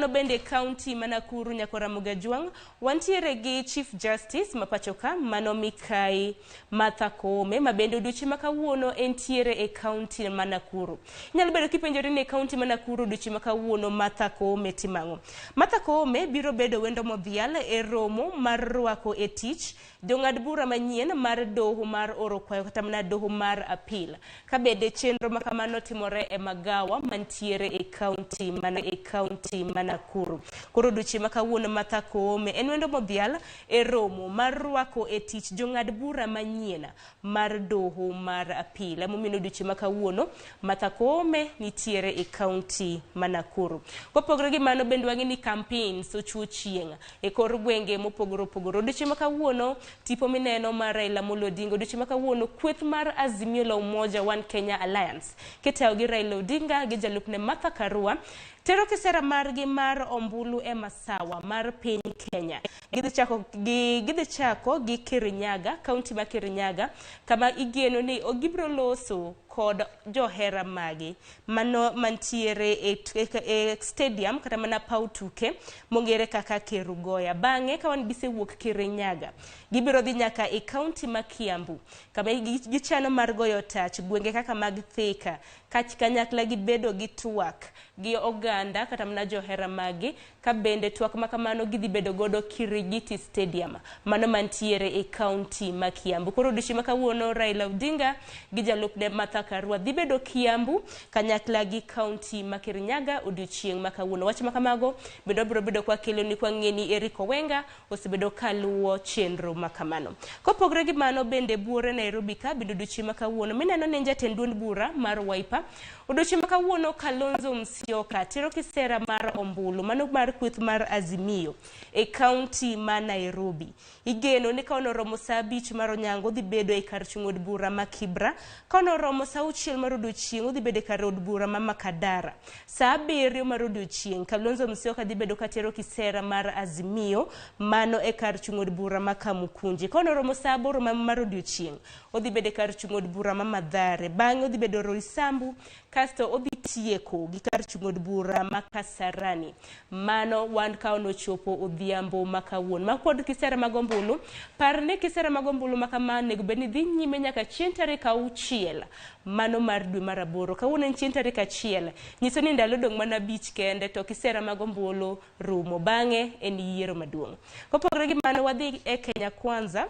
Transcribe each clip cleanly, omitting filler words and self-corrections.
Mano bende kaunti ma Nakuru nyaka Ramogi Ajwang' wantiere gi Chief Justice ma pachoka mano Mikai Martha Koome ma bende odiochieng' ma kawuono entiere e kaunti ma Nakuru. Inyalo bedo kipenjori ni e kaunti ma Nakuru odiochieng' ma kawuono Martha Koome timo ang'o? Martha Koome biro bedo wendo modhial e romo mar rwako e tich jong'ad bura manyien mar doho mar oro kwayo kata mana doho mar appeal. Ka bende chenro ma kamano timore e magawa mantiere e kaunti mana e kaunti ma Nakuru. Koro odiochieng' ma kawuono Martha Koome en wendo modhial e romo mar rwako e tich jong'ad bura manyien mar doho mar appeal. Emomiyo odiochieng' ma kawuono Martha Koome nitiere e kaunti ma Nakuru. Kopogore gi mano bende wang'e ni campaigns ochuo chieng' e kor gwenge mopogore opogore. Odiochieng' ma kawuono tipo mineno mar Raila Amolo Odinga, odiochieng' ma kawuono kweth mar Azimio la Umoja One Kenya Alliance kitayo gi Raila Odinga gi jalupne Martha Karua tero kisera margi mar ombulu e masawa mar piny Kenya. Gidhi chako gi Kirinyaga, kaunti ma Kirinyaga, kama igeno ni gibiro loso kod johera magi mano mantiere e stadium kata mana paw tuke mong'ere kaka Kerugoya. Bang'e ka wan gisewuok Kirinyaga, gibiro dhi nyaka e kaunti ma Kiambu kama gichano mar goyo tach gwenge kaka mag Thika kanyakla gibedo gi twak gi oganda kata mana johera magi ka bende twak ma kamano gidhi bedo godo Kirigiti Stadium mano mantiere e kaunti ma Kiambu. Koro odiochieng' ma kawuono Raila Odinga gi jalupne Martha Karua dhi bedo Kiambu kanyakla gi kaunti ma Kirinyaga odiochieng' ma kawuono. Wach ma kamago bende wabiro bedo kwa keloni kwa ng'e ni Eric Owenga osebedo kaluwo chenro ma kamano. Kopogore gi mano bende buore Nairobi ka bende odiochieng' ma kawuono mineno ni en jatend duond bura mar Wiper odiochieng' ma kawuono Kalonzo Musyoka tero kisera mar ombulu mano mar kweth mar Azimio e kaunti ma Nairobi. Igeno ni ka onoromo saa 5 mar onyango odhi bedo e kar chung' od bura ma Kibra, ka onoromo saa 6 mar odiochieng' odhi bedo e kar od bura ma Makadara. Saa 7 mar odiochieng' Kalonzo Musyoka dhi bedo katero kisera mar Azimio mano e kar chung' od bura ma Kamukunji. Ka onoromo saa 8 mar odiochieng' odhi bedo e kar chung' od bura ma Mathare. Bang'e odhi bedo Roysambu kasto odhi tieko gi kar chung' od bura ma Kasarani. Mano wan ka onochopo odhiambo ma kawuono. Ma pod kisera mag ombulu, par ni kisera mag ombulu ma kama onego bed ni dhi nyime nyaka chieng' tarik 6 mano mar dwe mar 8. Kawuono en chieng' tarik 1, nyiso ni ndalo odong' mana 5 kende to kisera mag ombulu rumo. Bang'e en yiero maduong'. Kopogore gi mano wadhi e Kenya Kwanza.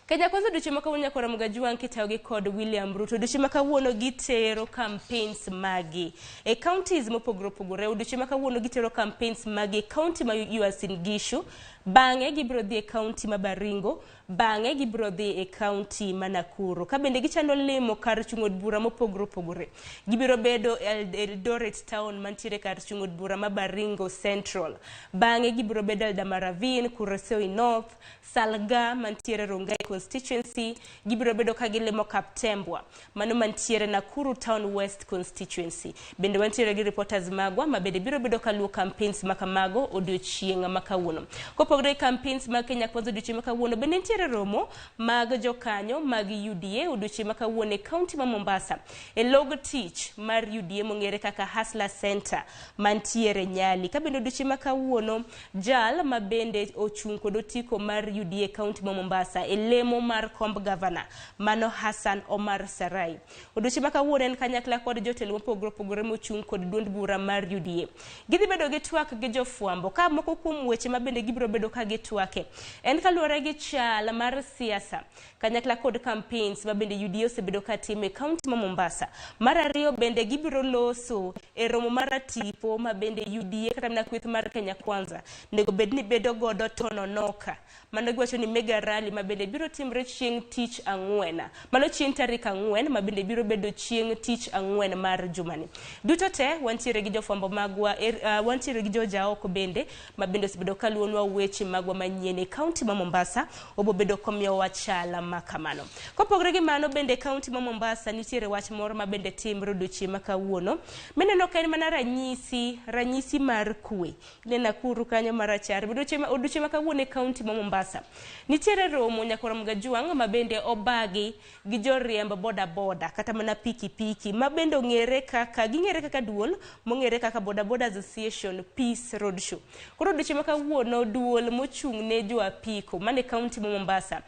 Kenya Kwanza odiochieng' ma kawuono nyaka Ramogi Ajwang' kitayogi kod William Ruto. Odiochieng' ma kawuono gitero campaigns magi e counties mopogore opogore. Odiochieng' ma kawuono gitero campaigns magi e county ma Uasin Gishu. Bang'e gibiro dhi e county ma Baringo. Bang'e gibiro dhi e county ma Nakuru. Ka bende gichano limo kar chung' od bura mopogore opogore. Gibiro bedo Eldoret Town mantiere kar chung' od bura ma Baringo Central. Bang'e gibiro bedo Eldama Ravine, Kuresoi North, Salga mantiere Rongai constituency, gibiro bedo ka gilimo Kaptembwa mano mantiere Nakuru Town West constituency. Bende wantiere gi reporters magwa ma bende biro bedo kaluwo campaigns ma kamago odiochieng' ma kawuono. Kopogore gi campaigns mag Kenya Kwanza odiochieng' ma kawuono, bende nitiere romo mag jokanyo mag UDA odiochieng' ma kawuono e county ma Mombasa e log tich mar UDA mong'ere kaka Hustler Center mantiere Nyali. Ka bende odiochieng' ma kawuono jal ma bende ochung' kod otiko mar UDA county ma Mombasa e lemo mar komb gavana mano Hassan Omar Sarai. Odiochieng' ma kawuono en kanyakla kod jotelo mopogore opogore mochung' kod duond bura mar UDA. Gidhi bedo gi twak gi jofwambo ka moko kuom weche ma bende gibiro bedo ka gitwake en kaluwore gi chal mar siasa kanyakla kod campaigns ma bende UDA osebedo ka timo e county ma Mombasa. Mar ariyo bende gibiro loso e romo mar tipo ma bende UDA kata mana kweth mar Kenya Kwanza onego bed ni bedo godo Tononoka. Mano giwacho ni mega rally ma bende biro timre chieng' tich ang'wen. Mano chieng' tarik 4 ma bende biro bedo chieng' tich ang'wen mar jumani. Duto te wantiere gi jofwambo magwa, wantiere gi jojaoko bende ma bende osebedo kaluwonwa weche magwa manyien e county ma Mombasa, obo bedo komiyowa chal ma kamano. Kopogore gi mano bende county ma Mombasa nitiere wach moro ma bende timre odiochieng' ma kawuono. Mineno ka en mana ranyisi mar kwe. Ne Nakuru kanyo marachar. Odiochieng' ma kawuono e county ma Mombasa. Nitiere romo nyaka Nyakwar Mgajuang' ma bende obagi gi joriemb boda boda kata mana pikipiki ma bende ong'ere kaka ging'ere kaka duol mong'ere kaka Boda Boda Association Peace Roadshow. Koro odiochieng' ma kawuono duol mochung' ne jo apiko mane kaunti ma Mombasa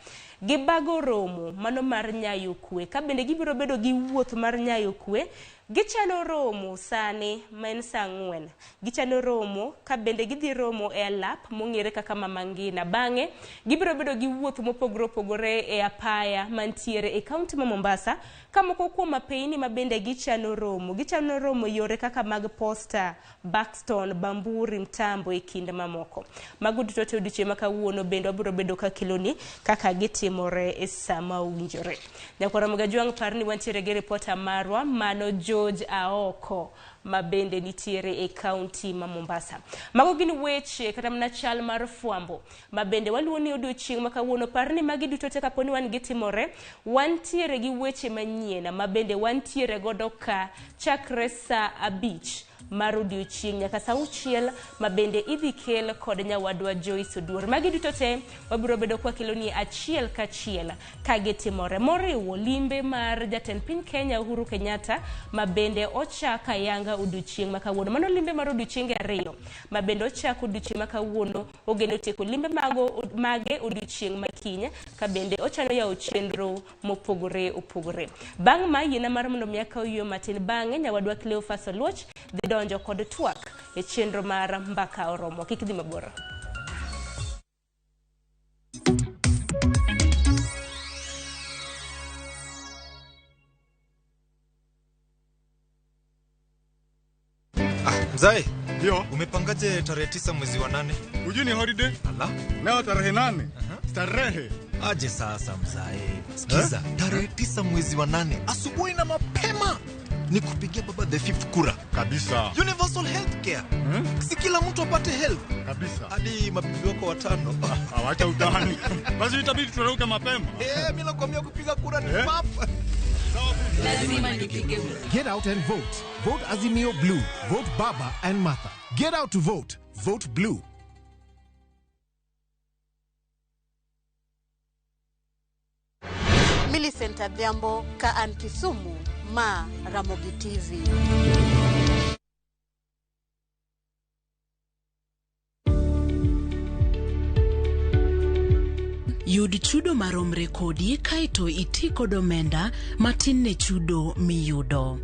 gibago romo mano mar nyayo kwe ka bende gibiro bedo gi wuoth mar nyayo kwe. Gichano romo sani ma en saa 4. Gichano romo ka bende gidhi romo e alap mong'ere kaka Mama Ngina. Bang'e gibiro bedo gi wuoth mopogore opogore e apaya mantiere e kaunti ma Mombasa ka moko kuom apeyni ma bende gichano romo. Gichano romo yore kaka mag Posta, Buxton, Bamburi, Mtambo e kind mamoko. Mago duto te odiochieng' ma kawuono bende wabiro bedo ka keloni kaka gitimore e sama owinjore. Nyakwar Mgajwang' par ni wantiere gi ripota marwa mano George Aoko ma bende nitiere e kaunti ma Mombasa. Mago gin weche kata mana chal mar fwambo ma bende waluwo ni odiochieng' ma kawuono. Par ni magi duto te kapo ni wan gitimore, wantiere gi weche manyien ma bende wantiere godo ka chakre saa 5 mar odiochieng' nyaka saa 6 ma bende idhi kel kod nyawadwa Joyce Oduor. Magi duto te wabiro bedo kwakeloni achiel kachiel ka gitimore. Moriwo limbe mar jatend piny Kenya Uhuru Kenyatta ma bende ochak ayanga odiochieng' ma kawuono. Mano limbe mar odiochienge 2 ma bende ochak odiochieng' ma kawuono, ogeno tieko limbe mage odiochieng' ma kiny ka bende ochano yawo chenro mopogore opogore. Bang' ma yiena mar mondo mi akaw yueyo matin, bang'e nyawadwa Cleophas Oluoch dhi donjo kod twak e chenro mar Mbaka Oromo. Kik dhi mabor. Mzae, Ndio. umepangaje tarehe 9 mwezi wa 8? Hujui ni holiday? Ala. Leo tarehe 8. Starehe. Aje sasa mzae. Sikiza, tarehe 9 mwezi wa 8 asubuhi na mapema ni kupigia baba the fifth kura. Kabisa. Universal healthcare. Si kila mtu apate health. Kabisa. Hadi mabibi wako 5. Awacha utani. Basi itabidi turauke mapema. Mimi nakwambia kupiga kura ni pap. Lazima nipige kura. Get out and vote. Vote Azimio Blue. Vote Baba and Martha. Get out to vote. Vote Blue. Millicent Adhiambo ka an Kisumu, ma Ramogi TV. Yud chudo maromre kodi kaeto iti kod omenda matin ne chudo miyudo.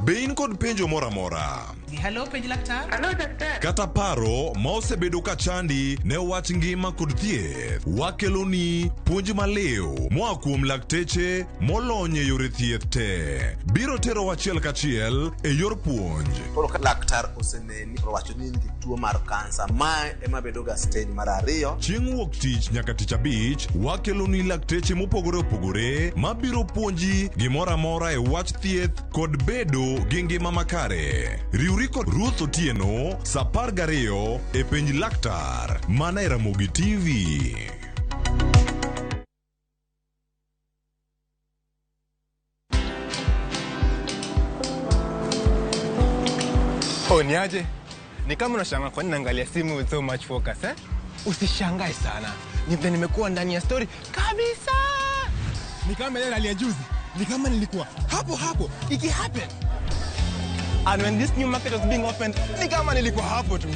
Be in kod penjo moro amora? Hello, penj laktar. Kata paro ma osebedo ka chandi ne wach ngima kod thieth, wakeloni puonj maliw moa kuom lakteche molony e yore thieth te. Biro tero achiel kachiel e yor puonj. Koro ka laktar oseneni owacho ni in gi tuo mar kansa, mae ema bedo ga stage mar 2. Chieng' wuok tich nyaka tich abich, wakeloni lakteche mopogore opogore mabiro puonji gimoro amora e wach thieth kod bedo gi ngima makare. Riwri kod Ruth Otieno saa 12 e penj laktar mana e Ramogi TV. Oh, ni aje? Ni kama unashangaa kwa nini naangalia simu with so much focus, eh? Usishangae sana. Ni vile nimekuwa ndani ya story kabisa. Ni kama ile hali ya juzi. Ni kama nilikuwa hapo hapo iki happen. And when this new market was being opened, ni kama nilikuwa hapo tu.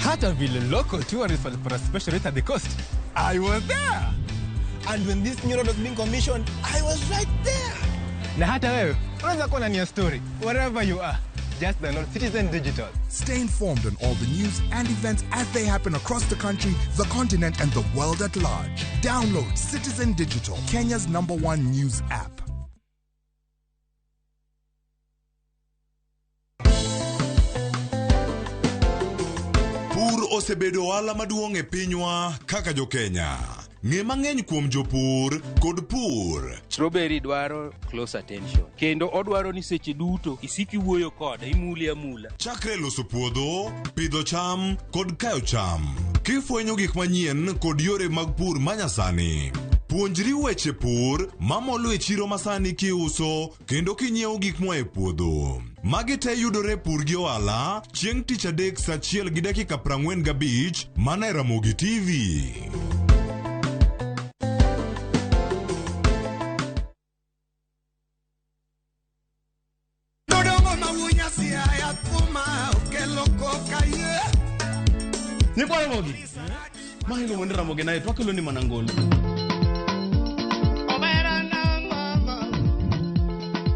Hata vile local tourists walipata special rate at the coast, I was there. And when this new road was being commissioned, I was right there. Na hata wewe unaweza kuwa ndani ya story wherever you are. Just download Citizen Digital. Stay informed on all the news and events as they happen across the country, the continent, and the world at large. Download Citizen Digital, Kenya's #1 news app. Pur osebedo ohala maduong' e pinywa kaka jo-Kenya. Ng'e mang'eny kuom jopur kod pur. Strawberry dwaro close attention. Kendo odwaro ni seche duto isik iwuoyo kode, imule amula. Chakre loso puodho, pidho cham kod kayo cham. Kifwenyo gik manyien kod yore mag pur manyasani. Puonjri weche pur mamolo e chiro masani kiuso kendo kinyiewo gik moa e puodho. Magi te yudore e Pur gi Ohala chieng' tich adek saa achiel gi dakika 45 mana e Ramogi TV. Dodongo mawunya siaya thuma okelo koka ye. Nyikwa Ramogi. Ma iluongo ni Ramogi naye to wakelo ni mana ngolo.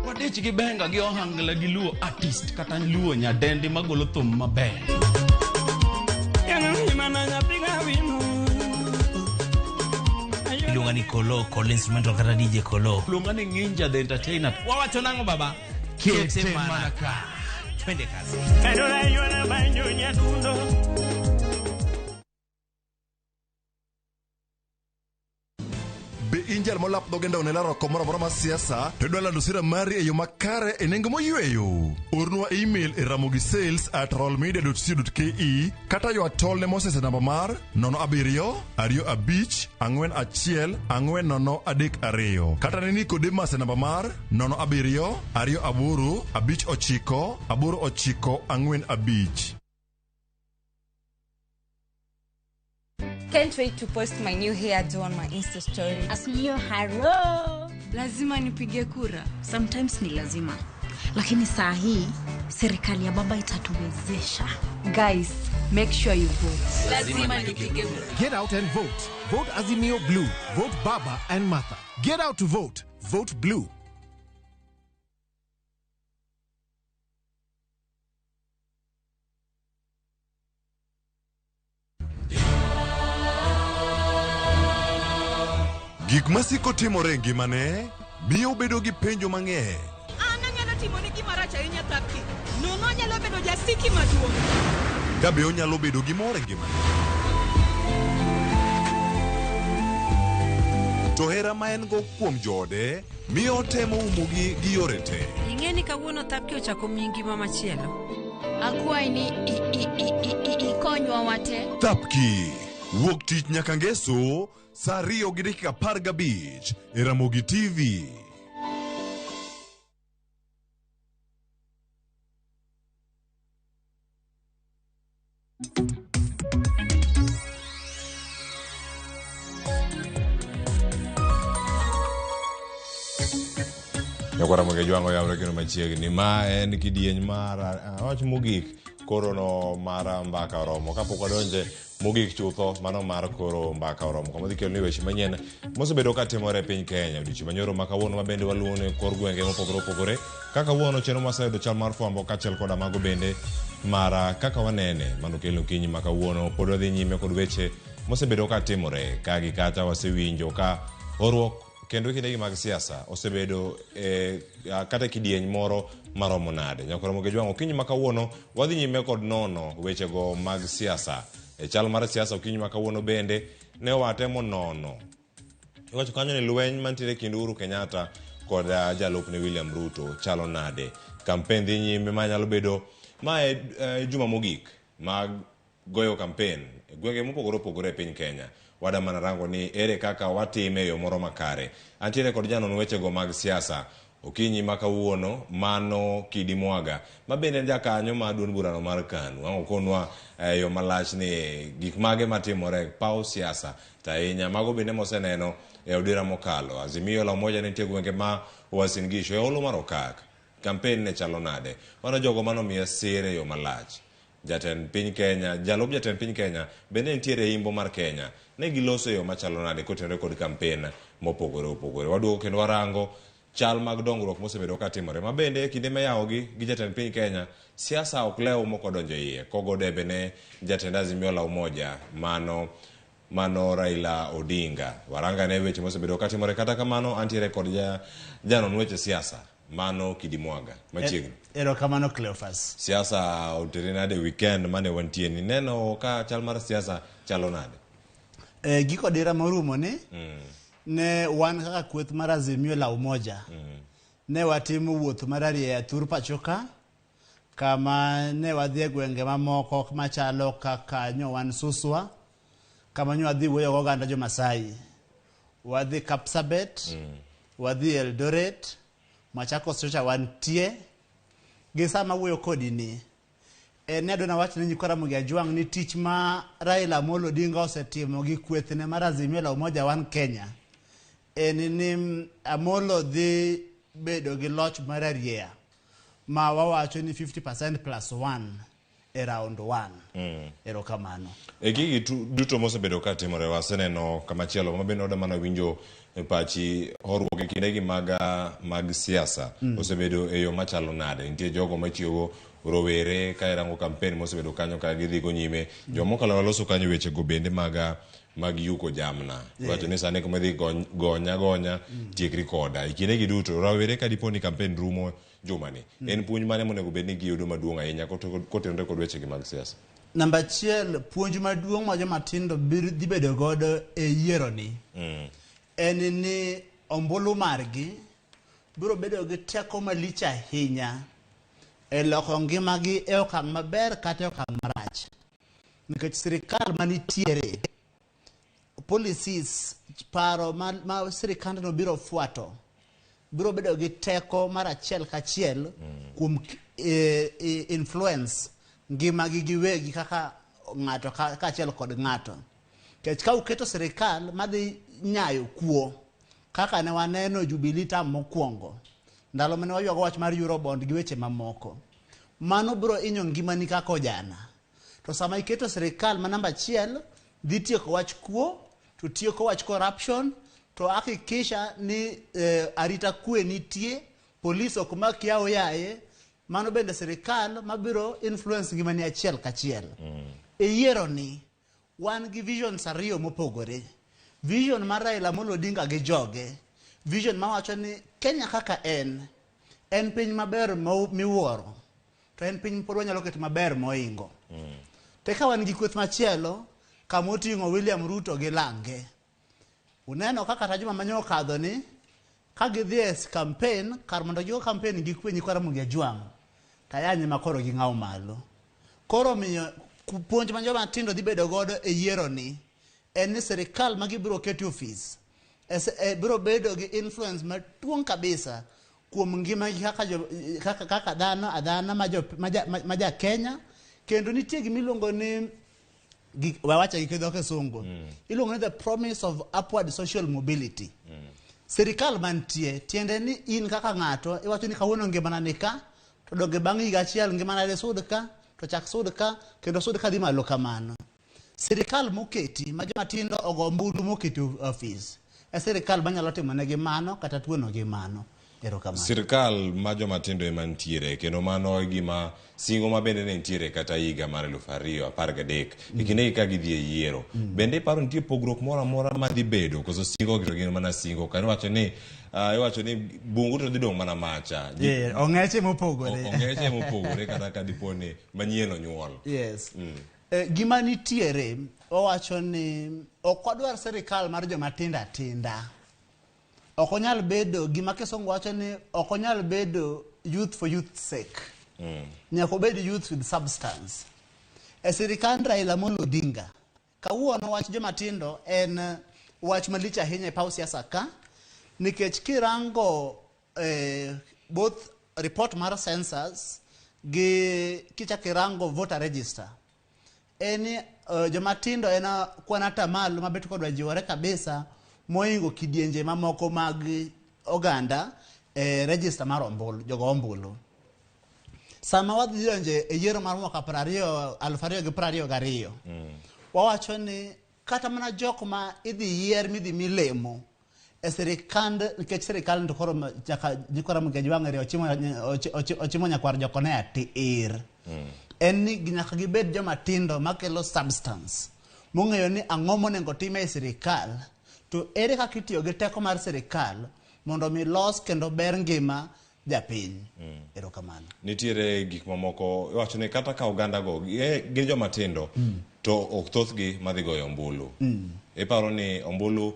Wadich gi benga gi ohangla gi luo artist kata luo nyadendi magolo thum maber. Iluonga ni Kolo, Kolo Instrumental kata DJ Kolo. Luonga ni Nginja the Entertainer. Wawacho nang'o baba? Kete Kete mana mana ka. Twende kazi. Be in jal molap dhoge ndaw ne laro oko moro amora mar siasa to idwa lando sira mari e yo makare e nengo moyweyo? Ornwa email e ramogisales at rollmedia.co.ke kata ywa tol ne Moses e namba mar 07 25 41 40 32 kata ne Nicodemus e namba mar 07 28 59 89 45. Can't wait to post my new hairdo on my Insta story. Asimio haro. Lazima nipige kura. Sometimes ni lazima, lakini saa hii serikali ya baba itatuwezesha. Guys, make sure you vote. Lazima nipige kura. Get out and vote. Vote Azimio Blue. Vote Baba and Martha. Get out to vote. Vote Blue. Gik masiko timore e ngimane miyo obedo gi penjo mang'eny. An anyalo timoni gima rach ahinya Thapki. Nono anyalo bedo jasiki maduong'. Ka be onyalo bedo gi mor e ngimane? To hera ma en go kuom joode miyo otemo umogi gi yore te. Ing'e ni kawuono Thapki ochako miyi ngima machielo. Akwayi ni ikonywa wate. Thapki wuok tich nyaka ngeso saa 2:15 e Ramogi TV. Nyakwara Ramogi Jwang'o yawre kendo machiegni. Ma en kidieny mar wach mogik koro no mar mbaka oromo. Kapok wadonje mogik chutho, mano mar koro mbaka oromo. Kama dhi kelo ni weche manyien mosebedo ka timore e piny Kenya. Odiochieng' manyoro ma kawuono ma bende waluwo ne kor gwenge mopogore opogore. Kaka kawuono chenro maseyudo chal mar fwambo kaachiel koda mago bende mara kaka wanene mano kelo okinyi ma kawuono pod wadhi nyime kod weche mosebedo ka timore ka gi kacha wasewinjo ka horuok kendo kindegi mag siasa osebedo e, kata kidieny moro maromo nade. Nyakwar Ramogi Jwang' okinyi ma kawuono wadhi nyime kod nono wechego mag siasa. E chal mar siasa okinyi ma kawuono bende ne watemo nono. Iwacho kanyo ni lweny mantiere kind Uhuru Kenyatta kod jalupne William Ruto chalo nade. Kampen dhi nyime ma nyalo bedo ma e juma mogik mag goyo kampen e gwenge mopogore opogore e piny Kenya. Wada mana rango ni ere kaka watime e yo moro makare. Antiere kod janon wechego mag siasa okinyi ma kawuono mano Kidi Mwaga ma bende en jakanyo mar duond burano mar KANU. Ang' okonwa e yo malach ni gik mage matimore e paw siasa to ahinya mago bende moseneno e odira mokalo. Azimio la Umoja nitie gwenge ma Uasin Gishu e holo mar Okak. Kampen ne chalo nade? Mano jogo manomiye sir e yo malach. Jatend piny Kenya, jalup jatend piny Kenya bende nitiere e imbo mar Kenya. Ne giloso e yo machalo nade kotenore kod kampen mopogore opogore. Waduogo kendo warango chal mag dongruok mosebedo katimore. Ma bende e kinde miyawogi gi jatend piny Kenya, siasa ok lew mokodonjo iye. Kogo debe ne jatend Azimio la Umoja mano Raila Odinga. Waranga ne weche mosebedo katimore. Kata kamano antiere kod janon weche siasa mano Kidi Mwaga machiegni. Erokamano Cleophas. Siasa otere nade weekend mane wantie ni? Neno ka chal mar siasa chalo nade? Giko dira morumo ni ne wan kaka kweth mar Azimio la Umoja ne watimo wuoth mar arieya thur pachoka kama ne wadhi e gwenge mamoko machalo kaka nyo wan Suswa kama nyo wadhi wuoyo gi oganda jo Masai. Wadhi Kapsabet, wadhi Eldoret, Machakos chocha wantie. Gi sama wuoyo kodi ni, en ni adwa wach ne nyikwa Ramogi Ajwang' ni tich ma Raila Amolo Odinga osetimo gi kwethne mar Azimio la Umoja One Kenya en ni Amolo dhi bedo gi loch mar arieya ma wawacho ni 50% plus 1 e round 1. Erokamano. E gigi duto mosebedo ka timore, waseneno kamachielo ma bende oda mana winjo e pachi horuok e kindegi mag siasa osebedo e yo machalo nade. Nitie jogo machiwo rowere ka irango kampen mosebedo kanyo ka gidhi go nyime. Jomokalo waloso kanyo weche go bende mag yuko jamna. Iwacho ni sani kuma idhi gonya gonya, tiekri koda. E kindegi duto rowere ka dipo ni kampen rumo jumani, en puonj mane monego bed ni giyudo maduong' ahinya kotenore kod wechegi mag siasa? Namba achiel, puonj maduong' ma joma tindo dhi bedo godo e yiero ni en ni ombulu margi biro bedo gi teko malich ahinya e loko ngimagi e okang' maber kata e okang' marach. Nikech sirikal manitiere, policies, paro ma sirikandno biro fuato biro bedo gi teko mar achiel kachiel kuom influence ngimagi giwegi kaka ng'ato kaachiel kod ng'ato. Nikech ka uketo sirikal madhi nyayo kuo kaka ne waneno Jubilee term mokwongo, ndalo mane waywago wach mar Eurobond gi weche mamoko, mano biro hinyo ngimani kaka ojana. To sama iketo sirikal ma namba achiel dhi tieko wach kuo, to tieko wach corruption, to hakikisha ni arita kwe nitie, polis ok mak yawo yaye, mano bende sirikal mabiro influence ngimani achiel kachiel. E yiero ni wan gi visions ariyo mopogore. Vision mar Raila Amolo Odinga gi joge, vision mawacho ni Kenya kaka en piny maber miwuoro, to en piny pod wanyalo keto maber moingo. To ka wan gi kweth machielo kama oting'o William Ruto gi lange. Uneno kaka kata juma mane okadho ni ka gidhi e campaign, kar mondo gigo campaign gi kwe nyikwa Ramogi Ajwang', tayany ma koro ging'awo malo. Koro miyo puonj ma joma tindo dhi bedo godo e yiero ni en ni sirikal ma gibiro keto e ofis biro bedo gi influence maduong' kabisa kuom ngimagi kaka dhano adhana ma ja Kenya. Kendo nitie gima iluongo ni wawache gi dho kisungu, iluongo ni the promise of upward social mobility. Sirikal mantie tiende ni in kaka ng'ato iwacho ni kawuono ngimana ni ka, to donge bang' higa achiel ngimana dhi sud ka, to chak sud ka, kendo sud ka dhi malo kamano. Sirikal moketi ma joma tindo ogo ombulu moketi ofis e sirikal manyalo timo negi mano kata tuono gi mano. Erokamano. Sirikal ma joma tindo ema nitiere, kendo mano e gima singo ma bende ne nitiere kata higa mar 2013 e kindegi ka gidhi e yiero. Bende iparo nitie pogruok moro amora madhi bedo koso singo gi to gin mana singo? Kendo iwacho ni bungu to dhi dong' mana macha. Ong'eche mopogore. Ong'eche mopogore kata ka dipo ni manyien onyuol. Yes. Gima nitiere, owacho ni ok wadwar sirikal mar joma tindo atinda. Ok onyal bedo gima kisungu wacho ni ok onyal bedo youth for youth's sake. Nyaka obed youth with substance. E sirikand Raila Amolo Odinga, kawuono wach joma tindo en wach malich ahinya e paw siasa ka, nikech kirango both report mar census gi kichako irango voter register, en joma tindo en kwan atamalo mabet kodwa jiwore kabisa moingo kidienje mamoko mag oganda e register mar ombulu, jogo ombulu. Sama wadhi donjo e yiero mar mwaka 2022, wawacho ni kata mana jok ma idhi yier midhi milemo e sirikand, nikech sirikal to koro nyaka nyikwa Ramogi Ajwang' ere ochimo nyakwar Jokonea tiir. En ni nyaka gibed joma tindo makelo substance, mong'eyo ni ang'o monego tim e sirikal, to ere kaka itiyo gi teko mar sirikal mondo mi los kendo ber ngima japiny. Erokamano. Nitiere gik mamoko iwacho ni kata ka oganda go gin joma tindo, to ok thothgi madhi goyo ombulu. Iparo ni ombulu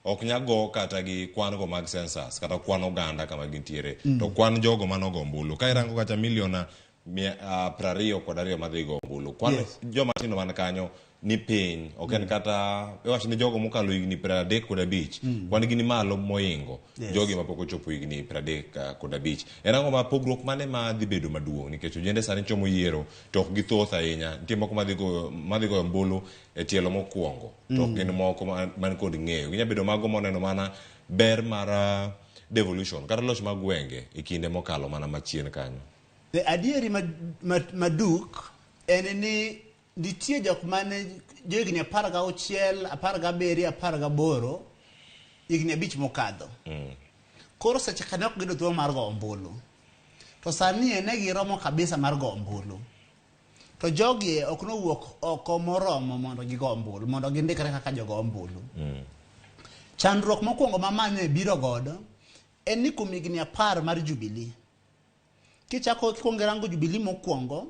ok nyal go kata gi kwan go mag census kata kwan oganda kama gintiere, to kwan jogo manogo ombulu. Ka irango kata milion 22 madhi go ombulu, kwan joma tindo man kanyo ni piny ok en kata iwacho ni jogo mokalo higni 35 kwan gi ni malo moingo jogi mapok ochopo higni 35. En ang'o ma pogruok mane ma dhi bedo maduong' nikech ojende sani chomo yiero to ok githoth ahinya nitie moko madhi goyo ombulu e tielo mokwongo to ok gin moko man kod ng'eyo ginya bedo mago moneno mana ber mar devolution kata loch mag gwenge e kinde mokalo mana machien kanyo. Adieri maduk en ni nitie jok mane johigni 16, 17, 18 higni 5 mokadho. Koro seche ka ne ok giyudo thuolo mar goyo ombulu. To sani ne giromo kabisa mar goyo ombulu. To jogi ok nowuok oko moromo mondo gigo ombulu, mondo gindikre kaka jogo ombulu. Chandruok mokwongo ma mane biro godo en ni kuom higni 10 mar Jubilee. Kichako kikwongo irango Jubilee mokwongo,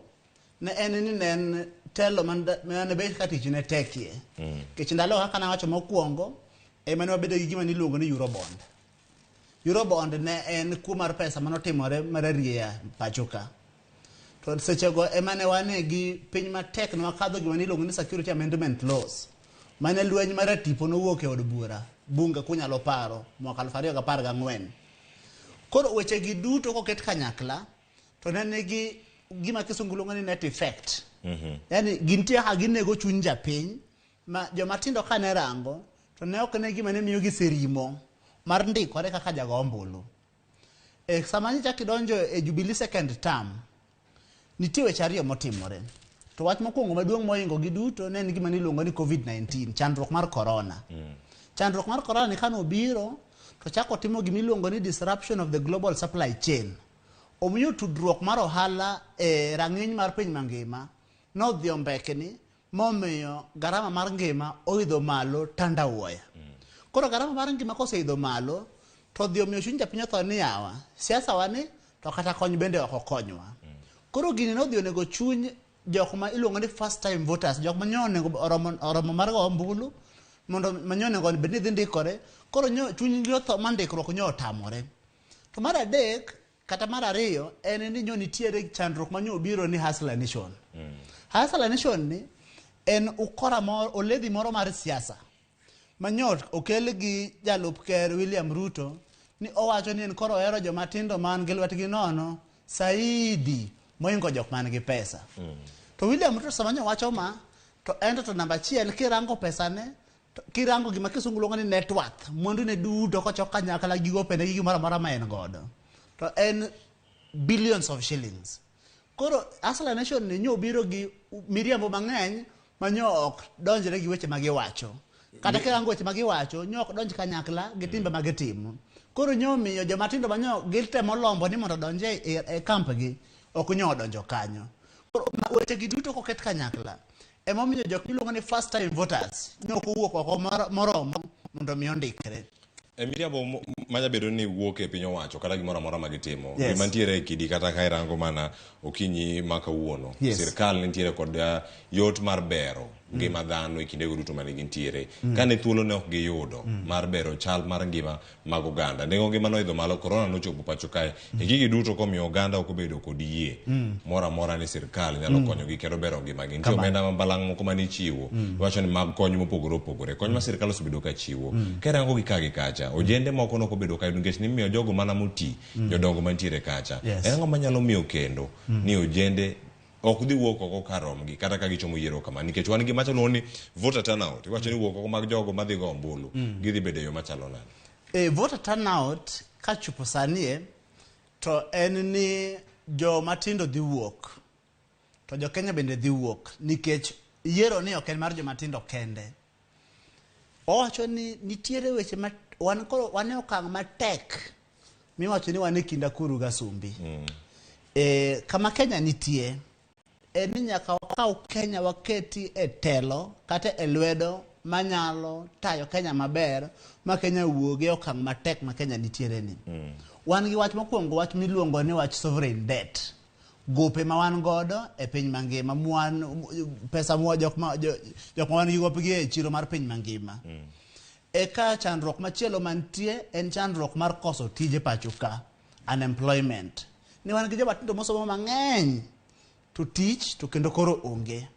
ne en ni ne en telo mane bet ka tich ne tekie. Nikech ndalo kaka nawacho mokwongo, ema ne wabedo gi gima niluongo ni Eurobond. Eurobond ne en kuo mar pesa manotimore mararieya pacho ka. To sechego ema ne wane gi piny matek ne wakadho gima niluongo ni Security Amendment Laws. Mane lweny mar tipo nowuok e od bura, bunge kunyalo paro, mwaka 2014. Koro weche gi duto koket kanyakla, to ne nigi gima kisungu luongo ni net effect. Yani gintie kaka ginego chuny japiny, ma joma tindo kane rango, to ne ok ne gima ne miyo gi serimo mar ndikore kaka jago ombulu. Sama nichako idonjo e Jubilee second term, nitie weche ariyo motimore. To wach mokwongo maduong' mohingo gi duto ne en gima niluongo ni COVID-19, chandruok mar corona. Chandruok mar corona ni kane obiro, to chako timo gima iluongo ni disruption of the global supply chain. Omiyo tudruok mar ohala e rang'iny mar piny mangima nodhi ombekni momiyo garama mar ngima oidho malo tandawuoya. Koro garama mar ngima koseidho malo, to odhi omiyo chuny japiny otho ni yawa, siasa wa ni to kata kony bende ok okonywa. Koro gini nodhi onego chuny jok ma iluongo ni first time voters, jok ma nyo onego oromo mar goyo ombulu, mondo ma nyo onego bed ni dhi ndikore, koro nyo chunygi otho ma ndikruok nyo otamore. To mar adek, kata mar ariyo, en ni nyo nitiere chandruok ma nyo obiro ni Hustler Nation. Hustler Nation ni en ukora moro, oledhi moro mar siasa ma nyo okel gi jalup ker William Ruto ni owacho ni en koro ohero joma tindo man gi lwetgi nono saidi mohingo jok man gi pesa. To William Ruto sama nyo wacho ma, to en to namba achiel kirango pesane, kirango gima kisungu luongo ni net worth, mwandu ne duto kochok kanyakla gi gopene gi gimoro amora ma en godo, to en billions of shillings. Koro Hustler Nation ni nyo biro gi miriambo mang'eny ma nyo ok donjre gi weche ma giwacho. Kata kirango weche ma giwacho, nyo ok donj kanyakla gi timbe ma gitimo. Koro nyo miyo joma tindo ma nyo gitemo lombo ni mondo odonj e kamp gi, ok nyo odonjo kanyo. Koro weche gi duto koket kanyakla, emomiyo jok miluongo ni first time voters nyo ok owuok oko moromo mondo mi ondikre. E miriambo manya bedo ni wuok e piny owacho kata gimoro amora ma gitimo. Gima nitiere e kidi kata ka irango mana okinyi ma kawuono. Sirkal nitiere kod yot mar bero ngima dhano e kindego duto mane gintiere. Kane thuolo ne ok giyudo mar bero chal mar ngima mag oganda. Nengo ngima noidho malo, corona nochopo pacho kae. E gigi duto komiyo oganda ok obedo kod yie moro amora ni sirkal nyalo konyogi kendo bero ngimagi. Nitie omenda ma balang' moko mane ichiwo. Iwacho ni mag kony mopogore opogore. Kony ma sirkal osebedo ka chiwo. Kirango gi ka gi kacha, ojende moko nok obedo ka yudo nikech nimiyo jogo mana moti, jodongo mantiere kacha. En ang'o manyalo miyo kendo ni ojende ok dhi wuok oko kar romgi kata ka gichomo yiero kama, nikech wan gi machalo ni voter turnout, iwacho ni wuok oko mag jogo madhi go ombulu gidhi bedo e yo machalo nade? Voter turnout kachopo sani to en ni joma tindo dhi wuok to jo Kenya bende dhi wuok, nikech yiero ni ok en mar joma tindo kende. Owacho ni nitiere weche ma wan koro wan e okang' matek miwacho ni wan e kind akuru gi asumbi. Kama Kenya nitie en ni nyaka wakaw Kenya waketi e telo kata e lwedo manyalo tayo Kenya maber ma Kenya wuog e okang' matek ma Kenya nitiere ni. Wan gi wach mokwongo, wach miluongo ni wach sovereign debt. Gope ma wan godo e piny mangima, mwan pesa mwa jok ma jok ma wan gi gopgi e chiro mar piny mangima. Eka chandruok machielo mantie en chandruok mar koso tije pacho ka, unemployment. Ni wan gi joma tindo mosomo mang'eny to tich to kendo koro onge.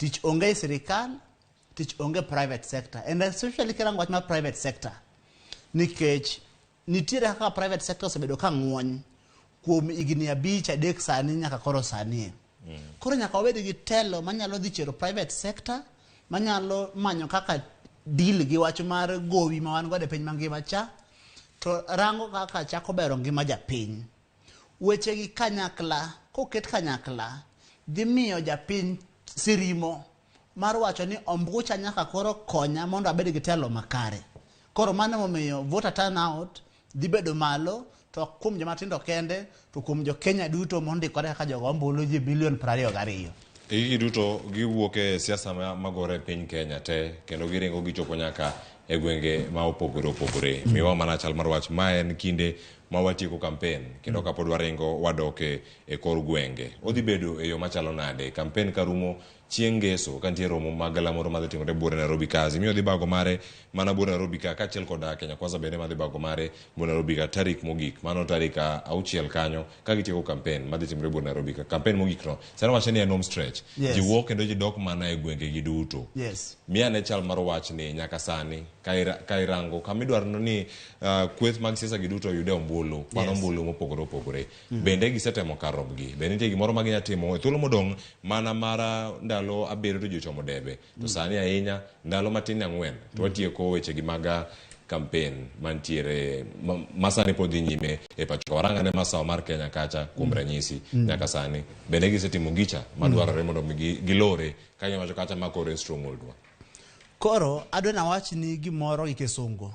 Tich onge e sirikal, tich onge private sector. And especially kirango wach mar private sector. Nikech nitiere kaka private sector osebedo ka ng'wony kuom higni 5 3 sani nyaka koro sani. Koro nyaka wabed gi telo manyalo dhi chero private sector, manyalo manyo kaka deal gi wach mar gowi ma wan godo e piny mangima cha, to rango kaka chako bero ngima japiny. Weche gi kanyakla, koket kanyakla, dhi miyo japiny sirimo mar wacho ni ombucha nyaka koro konya mondo abed gi telo makare. Koro mano emomiyo voter turnout dhi bedo malo, to ok kuom joma tindo kende, to kuom jo Kenya duto mondikore kaka jogo ombulu ji bilion 22. Gigi duto giwuok e siasa magore e piny Kenya te kendo giringo gichopo nyaka e gwenge ma opogore opogore. Miwa mana chal mar wach, ma en kinde ma watieko kampen kendo kapod waringo wadok e kor gwenge. Odhi bedo e yo machalo nade? Kampen karumo chieng' ngeso ka nitie romo mag galamoro madhi timore buore Nairobi ka, Azimio dhi bago mare mana buore Nairobi ka kaachiel kod Kenya Kwanza bende madhi bago mare buore Nairobi ka tarik mogik, mano tarik 6 kanyo ka gitieko kampen madhi timore buore Nairobi ka. Kampen mogik no sani wacho ni en home stretch. Yes. Ji wuok kendo ji dok mana e gwenge gi duto. Yes. Miya ne chal mar wach ni nyaka sani ka irango kama idwaro ni kweth mag siasa gi duto oyude ombulu, kwan ombulu mopogore opogore. Bende gisetemo kar rombgi? Bende nitie gimoro ma ginya timo e thuolo modong' mana mar ndalo 7 to ji ochomo debe? To sani ahinya ndalo matin 4 to watieko weche gi mag campaign mantiere ma sani pod dhi nyime e pacho. Warang ane masawa mar Kenya kacha kuom ranyisi nyaka sani. Bende gisetimo gicha madwarore mondo mi gilore ka iwacho kacha ma koro en stronghold wa. Koro adwa nawach ni gimoro gi kisungu.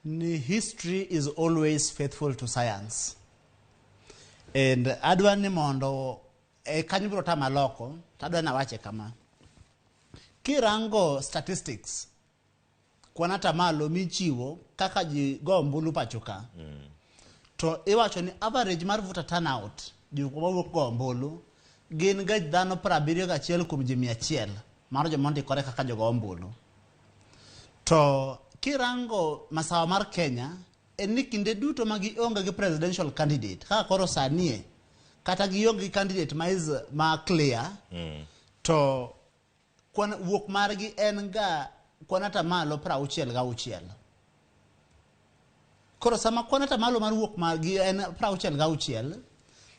Ni history is always faithful to science. And adwa ni mondo e kanyo biro tama loko, to adwa nawache kama. Kirango statistics, kwan atamalo michiwo kaka ji go ombulu pacho ka. To iwacho ni average mar voter turnout, jok mawuok go ombulu, gin ga dhano 71 kuom ji 100 mar joma ondikore kaka jogo ombulu. To kirango masawa mar Kenya, en ni kinde duto ma gionge gi presidential candidate, kaka koro sanie, kata gionge gi candidate ma is ma clear, to kwan wuok margi en ga kwan atamalo 66. Koro sama kwan atamalo mar wuok margi en 66,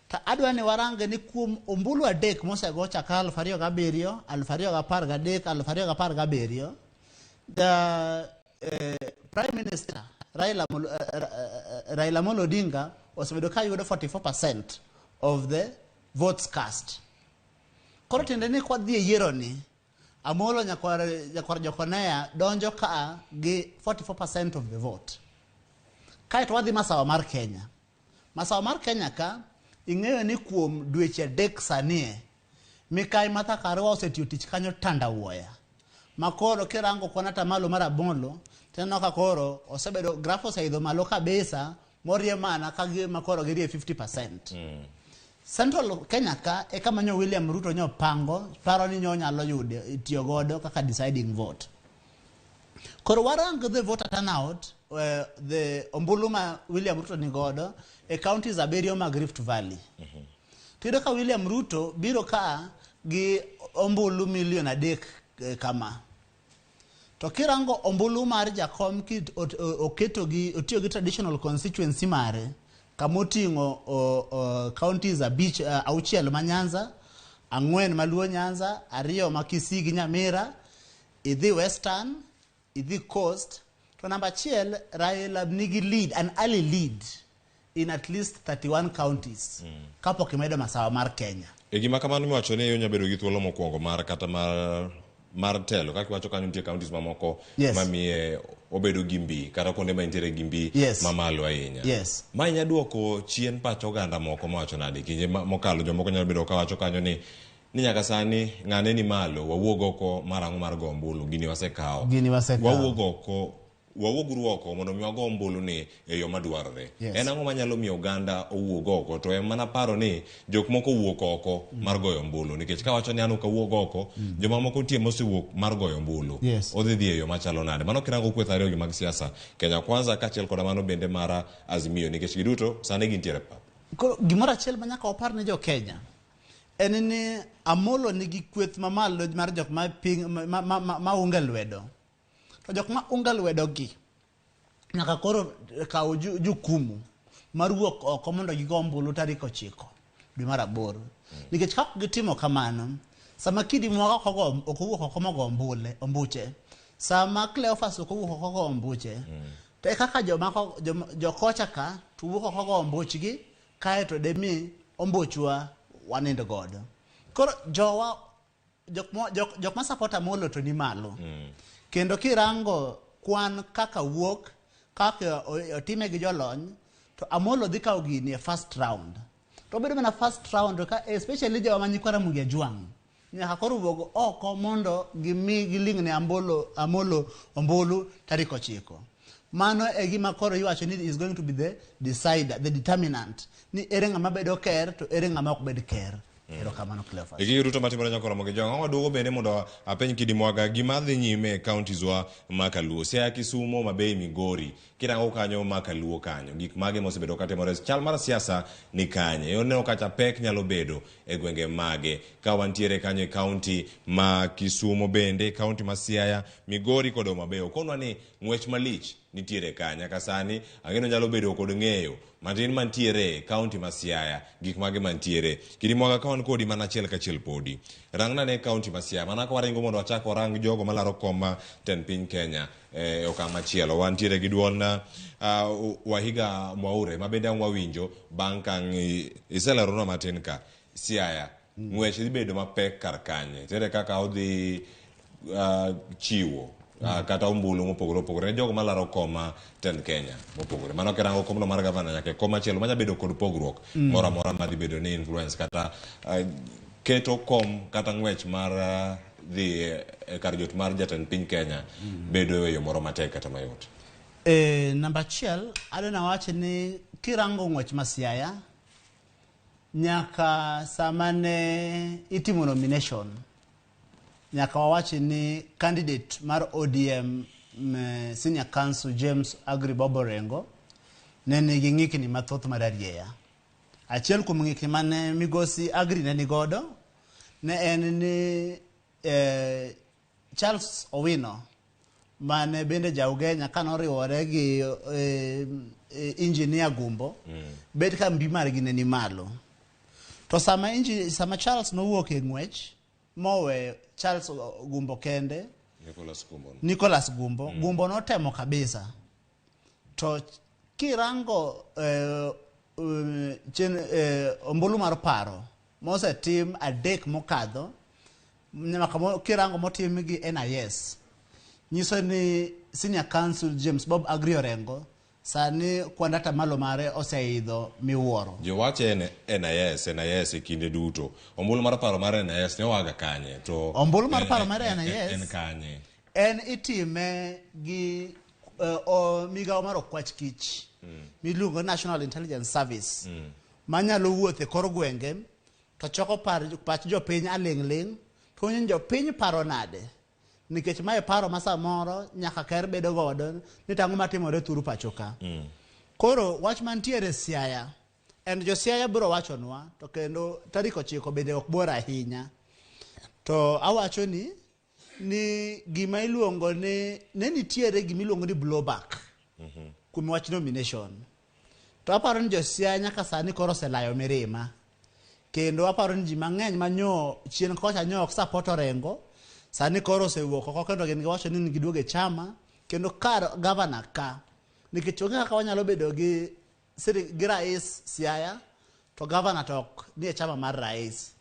to adwa ni warange ni kuom ombulu 3 mosego chakre 2007, 2013, 2017, the Prime Minister Raila Amolo Odinga osebedo ka yudo 44% of the votes cast. Koro tiende ni kwa dhi e yiero ni, Amolo nyakwar Jokonea donjo ka gi 44% of the vote. Kaeto wadhi masawa mar Kenya. Masawa mar Kenya ka, ing'eyo ni kuom dweche 3 sanie, Mikai Martha Karua osetiyo tich kanyo tandawuoya. Makoro kirango kwan atamalo mar Amolo, tineno ka koro osebedo graph oseidho malo kabisa, morie mana ka gima koro girie 50%. Central Kenya ka e kama nyo William Ruto nyo pango, paro ni nyo nyalo yude tiyo godo kaka deciding vote. Koro warang the voter turnout, the ombulu ma William Ruto ni godo e counties 7 mag Rift Valley. Tiyudo ka William Ruto biro ka gi ombulu milion 3 kama. To kirango ombulu mar Jakom kit oketo gi otiyo gi traditional constituency mare kamoting'o counties 5 6 ma Nyanza, 4 ma Luo Nyanza, 2 ma Kisii gi Nyamira, idhi Western, idhi Coast. To namba 1 Raila nigi lead, an early lead in at least 31 counties. Kapok imedo masawa mar Kenya. E gima kamano miwacho ni onya bedo gi thuolo mokwongo mar kata mar telo, kaka iwacho kanyo nitie counties mamoko mamiye obedo gi mbi kata kuonde ma nitiere gi mbi mamalo ahinya. Ma nya duoko chien pach oganda moko mawacho nade kinde mokalo jomoko nyalo bedo kawacho kanyo ni nyaka sani ng'ane ni malo, wawuog oko mar ang'o mar go ombulu, gini wasekawo. Gini wasekawo. Wawuog oko, wawuoguru oko mondo mi wago ombulu ni e yo madwarore. En ang'o manyalo miyo oganda owuog oko? To en mana paro ni jok moko owuok oko mar goyo ombulu, nikech kawacho ni an ok awuog oko, joma moko nitie mosewuok mar goyo ombulu. Odhi dhi e yo machalo nade? Mano kirango kweth ariyo gi mag siasa, Kenya Kwanza kaachiel koda mano bende mar Azimio, nikech giduto sani gintiere pap. Koro gimoro achiel ma nyaka wapar ne jo Kenya en ni Amolo nigi kweth mamalo mar jok ma ping, ma, ma, ma, ma unge lwedo. To jok ma unge lwedo gi nyaka koro kaw jukumu mar wuok oko mondo gigo ombulu tarik 9 dwe mar 8. Nikech ka ok gitimo kamano, sama Kidi Mwaga ok owuok oko mogo ombuche, sama Cleophas ok owuok oko go ombuche, to e kaka jokocha ka to wuok oko go ombuchgi, kaeto demi ombuchwa wanind godo. Koro jowa jok ma support Amolo to ni malo. Kendo kirango kwan kaka wuok, kaka otime gi jolony, to Amolo dhi kawo gini e first round. To obedo mana first round ka especially jowa ma nyikwa Ramogi Ajwang' nyaka koro wuog oko mondo gimi giling' ne Amolo ombulu tarik 9. Mano e gima koro iwacho ni is going to be the decider, the determinant. Ni ere ng'ama bedo ker to ere ng'ama ok bed ker. Erokamano Cleophas. E gigo duto matimore nyakoro Ramogi Ajwang', waduogo bende mondo apenj Kidi Mwaga gima dhi nyime e counties wa ma Kaluo. Siaya, Kisumo, Homa Bay, Migori. Kirango kanyo ma Kaluo kanyo, gik mage mosebedo katimore, chal mar siasa ni kanye? Oneno kacha pek nyalo bedo e gwenge mage. Ka wantiere kanyo e county ma Kisumo bende, county ma Siaya, Migori kod Homa Bay. Okonwa ni ng'wech malich nitiere kanya. Ka sani ang'eno nyalo bedo kod ng'eyo matin mantiere e county ma Siaya, gik mage mantiere. Kidi Mwaga ka wan kodi mana achiel kachiel podi. Rangna ne county ma Siaya, mana ka waringo mondo wachak warang jogo malaro kom ma tend piny Kenya e okang' machielo. Wantiere gi duol na Wahiga Mwaure ma bende ang' wawinjo bang' ka iseleronwa matin ka Siaya ng'wech dhi bedo mapek kar kanye. Tere kaka odhi chiwo kata ombulu mopogore opogore ne jogo malaro kom ma tend Kenya mopogore. Mano kirango komno mar gavana nyaka e kom machielo manya bedo kod pogruok moro amora madhi bedo ni influence kata keto kom kata ng'wech mar dhi e kar jot mar jatend piny Kenya bedo e yo moro matek kata mayot. Namba 1, adwa wach ni kirango ng'wech ma Siaya nyaka sama ne itimo nomination, nyaka wawach ni candidate mar ODM Senior Counsel James Agri Bob Orengo ne nigi ng'ikni mathoth mar arieya. Achiel kuom ng'ikni mane migosi Agri ne nigodo ne en ni Charles Owino mane bende ja Ugenya kanoriwore gi Engineer Gumbo, bet ka mbi margi ne ni malo. To sama Charles nowuok e ng'wech mowe Charles Gumbo kende, Nicholas Gumbo. Nicholas Gumbo, Gumbo notemo kabisa. To kirango ombulu mar paro mosetim 3 mokadho, kirango motim gi NIS, nyiso ni Senior Counsel James Bob Agri Orengo sani kwanda malo mare oseidho miwuoro. Jowache NIS, NIS e kinde duto. Ombulu mar paro mar NIS ne oaga kanye? To ombulu mar paro mar NIS en kanye? En itime gi migawo mar okwach kich miluongo National Intelligence Service manyalo wuotho e kor gwenge to choko pach jopiny aling' ling' to jopiny paro nade. Nikech mae paro ma samoro nyaka ker bedo godo ni tang'o matimore thuru pacho ka. Koro wach mantiere Siaya en jo Siaya biro wachonwa to kendo tarik 9 bende ok bor ahinya. To awacho ni gima iluongo ni ne nitiere gima iluongo ni blowback kuom wach nomination. To aparo ni jo Siaya nyaka sani koro oselayo mirima. Kendo aparo ni ji mang'eny manyo chien kocha nyo ok support Orengo sani koro osewuok oko kendo gin giwacho ni giduogo e chama kendo kar gavana ka nikech onge kaka wanyalo bedo gi rais Siaya to gavana to ok ni e chama mar rais.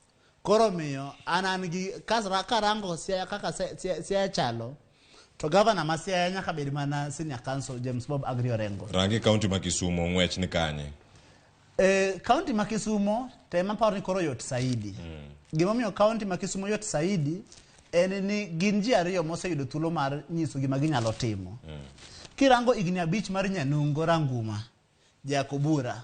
Koro miyo an gi karango Siaya kaka Siaya chalo to gavana ma Siaya nyaka bed mana Senior Counsel James Bob Agri Orengo. Rangi county ma Kisumo ng'wech ni kanye? County ma Kisumo to ema aparo ni koro yot saidi. Gimomiyo county ma Kisumo yot saidi en ni gin ji ariyo moseyudo thuolo mar nyiso gima ginyalo timo. Kirango higni 5 mar Nyanungo Ranguma, Jakobura.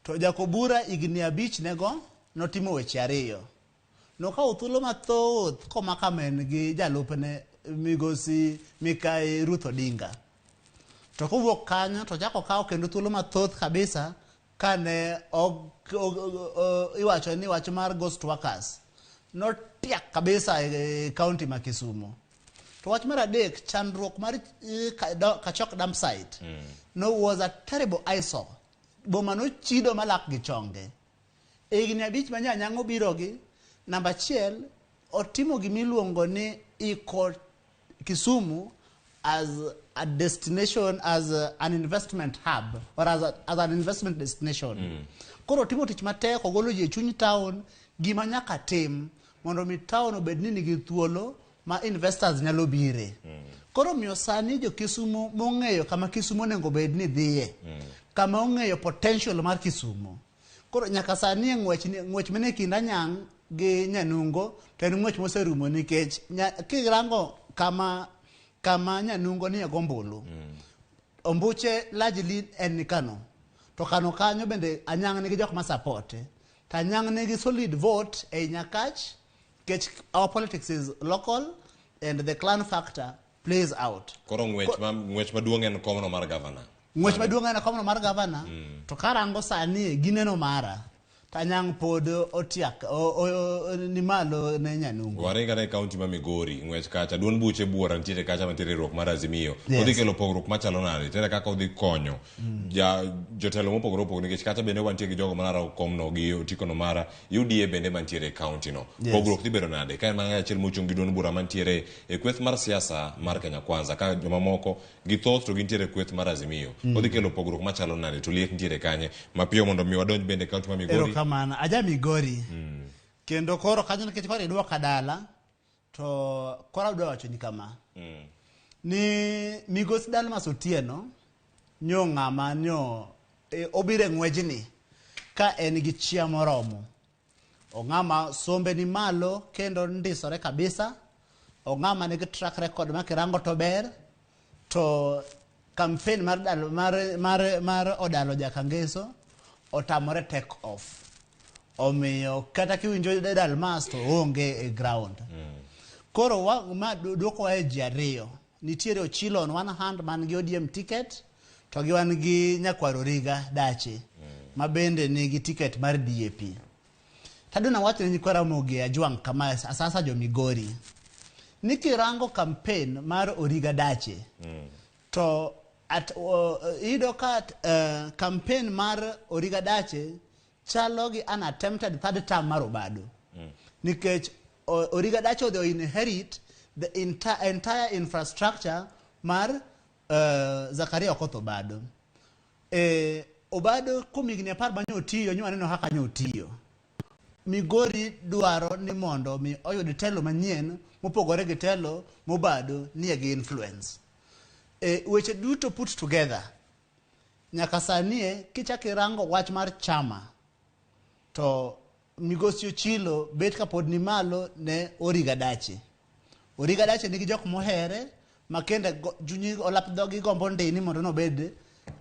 To Jakobura higni 5 nego notimo weche ariyo. Nokawo thuolo mathoth komaka men gi jalupne migosi Mikai Ruth Odinga. To kowuok kanyo to chako kawo kendo thuolo mathoth kabisa Kane iwacho ni wach mar ghost workers notiak kabisa e county ma Kisumu. To wach mar adek, chandruok mar Kachok dump site no was a terrible eyesore. Boma nochido malak gi chonge. E higni 5 ma Nyanyang'o birogi, namba 1 otimo gimiluongo ni iko Kisumu as a destination, as an investment hub or as an investment destination. Koro timo tich matek, ogolo ji e chuny town, gima nyaka tim mondo mi town obed ni nigi thuolo ma investors nyalo bire. Koro miyo sani jo Kisumu mong'eyo kama Kisumu onego bed ni dhiye, kama ong'eyo potential mar Kisumu. Koro nyaka sani e ng'wech mane kind Anyang' gi Nyanungo to en ng'wech moserumo nikech kirango kama Nyanungo ni e gombulu. Ombuche largely en ni Kano. To Kano kanyo bende Anyang' nigi jok ma support. To Anyang' nigi solid vote ei Nyakach nikech our politics is local and the clan factor plays out. Koro ng'wech maduong' en komno mar governor. Ng'wech maduong' en komno mar governor. To karango sani gineno mara. To Anyang' pod otiak ni malo ne Nyanungo. Waringa ne county ma Migori ng'wech kacha duond buche buora nitiere kacha mantiere riwruok mar Azimio. Odhi kelo pogruok machalo nade? Tere kaka odhi konyo jotelo mopogore opogore nikech kacha bende wantie gi jogo malaro komno gi otiko no mara UDA bende mantiere e county no. Pogruok dhi bedo nade? Ka en mana achiel mochung' gi duond bura mantiere e kweth mar siasa mar Kenya Kwanza ka jomamoko gi thoth to gintiere kweth mar Azimio. Odhi kelo pogruok machalo nade? To liet nitiere kanye? Mapiyo mondo mi wadonj bende county ma Migori. Erokamano. Aja Migori. Kendo koro kanyo nikech koro idwoka dala to koro adwa wacho ni kama. Ni Migosi Dalmas Otieno nyo ng'ama nyo obiro e ng'wejni ka en gi chia moromo. Ong'ama sombe ni malo kendo ndisore kabisa. Ong'ama nigi track record ma kirango to ber. To campaign mar mar Odalo Jakangeso otamore take off. Omiyo kata kiwinjo Dalmas to onge e ground. Koro ma duoko e ji ariyo. Nitiere Ochilo on one hand man gi ODM ticket to gi wan gi Nyakwar Origa Dache ma bende nigi ticket mar DAP. Tadona wacho ne nyikwa Ramogi Ajwang' kama asasa jo Migori. Ni kirango campaign mar Origa Dache to iyudo ka campaign mar Origa Dache chalo gi an attempted third term mar Obado. Nikech Origa Dache odhi inherit the entire infrastructure mar Zakaria Okoth Obado. Obado kuom higni 10 mane otiyo, nyo waneno kaka nyo otiyo. Migori dwaro ni mondo mi oyud telo manyien mopogore gi telo mobado nie gi influence. Weche duto put together. Nyaka sani kichak irango wach mar chama to Migosi Ochilo bet kapod ni malo ne Origa Dache. Origa Dache nigi jok mohere ma kende junyi olap dhogi gombo ndini mondo nobed